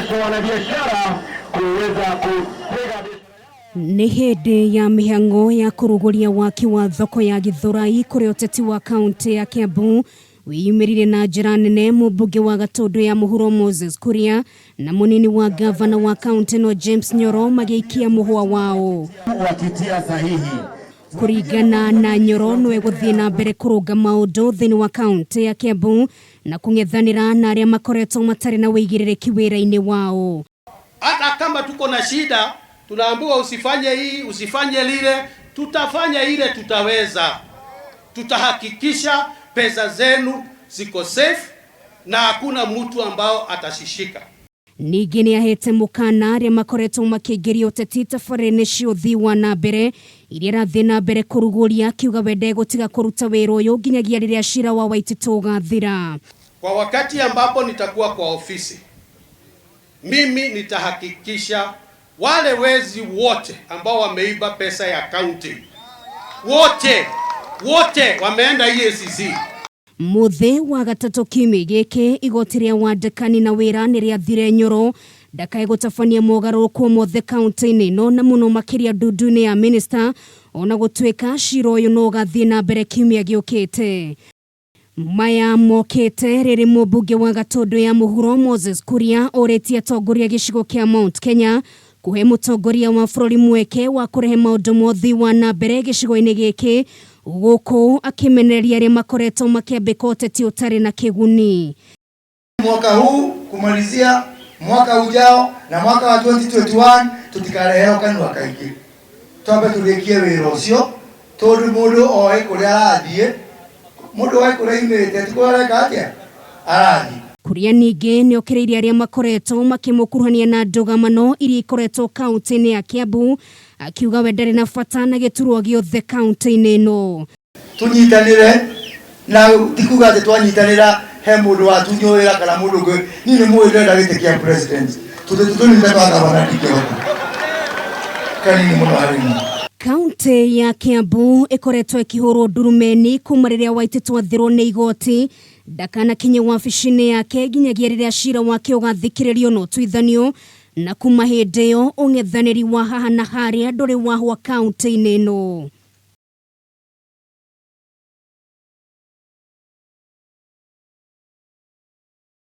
Kwa wanabiashara kuweza kupiga Nĩ hĩndĩ ya mĩhang'o ya kũrugũria waki wa thoko ya Gĩthũrai kũrĩa ũteti wa kaunti ya Kiambu wĩyumĩririe na njĩra nene. Mũmbunge wa Gatũndũ ya Mũhuro Moses Kuria na mũnini wa gavana wa kaunti ĩno James Nyoro magĩikia mũhũa wao. Wakitia sahihi. Kũringana na Nyoro, nĩwe gũthiĩ na mbere kũrũnga maũndũ thĩinĩ wa kaunti ya Kiambu na kũng'ethanĩra na arĩa makoretwo matarĩ na wĩigĩrĩrĩki wĩra-inĩ wao. Hata kama tuko na shida, tunaambiwa usifanye hii, usifanye lile, tutafanya ile tutaweza. Tutahakikisha pesa zenu ziko safe na hakuna mtu ambao atashishika. Ningĩ nĩ ahete mũkana arĩa makoretwo makĩingĩria ũteti tabarĩra-inĩ cia ũthii wa na mbere iria irathiĩ na mbere kũrugũria, akiuga we ndegũtiga kũruta wĩra ũyũ nginyagia rĩrĩa cira wa Waititũ ũgathira. Kwa wakati ambapo nitakuwa kwa ofisi, mimi nitahakikisha wale wezi wote ambao wameiba pesa ya county wote wote wameenda EACC. Mũthĩ wa gatatũ kiumia gĩkĩ, igoti rĩa wandĩkani na wĩra nĩ rĩathire Nyoro ndakae gũtabania mogarũrũku mothe kaunti-inĩ ĩno, na mũno makĩria ndundu-inĩ ya minista, ona gũtuĩka cira ũyũ no ũgathiĩ na mbere kiumia gĩũkĩte. Maya mokĩte rĩrĩ mũmbunge wa Gatũndũ ya Mũhuro Moses Kuria ũrĩtie atongoria gĩcigo kĩa Mount Kenya kũhe mũtongoria wa bũrũri mweke wa kũrehe maũndũ ma ũthii wa na mbere gĩcigo-inĩ gĩkĩ, gũkũ akĩmenereria arĩa makoretwo makĩambĩka ũteti ũtarĩ na kĩguni. Mwaka huu kumalizia mwaka ujao na mwaka wa 2021 tutikareherwo kanua kaingĩ, twambe tũrĩkie wĩra ũcio, tondũ mũndũ oĩ kũrĩa arathiĩ, mũndũ oĩ kũrĩa aimĩte, ti kũrĩa areka atĩa arathiĩ. Kuria ningĩ nĩ okĩrĩirie arĩa makoretwo makĩmũkuruhania na ndũgamano iria ikoretwo kaunti-inĩ ya Kiambu, akiuga we ndarĩ na bata na gĩturwa gĩothe kaunti-inĩ ĩno. Tũnyitanĩre, na ti kuga atĩ twanyitanĩra he mũndũ watunywo wĩra kana mũndũ ũngĩ. Niĩ nĩ mũĩ ndĩrenda gĩtĩ kĩa president, tũtĩ tũnini twa gavana ndingĩhota, kanini mũno harĩ niĩ. Kaunti ya Kiambu ĩkoretwo ĩkĩhũrwo ndurumeni kuma rĩrĩa Waitĩtũ athirwo nĩ igoti ndakanakinye wabici-inĩ yake nginyagia rĩrĩa cira wake ũgathikĩrĩrio na ũtuithanio, na kuma hĩndĩ ĩyo ũng'ethanĩri wa haha na harĩa ndũrĩ wahwa kaunti-inĩ ĩno.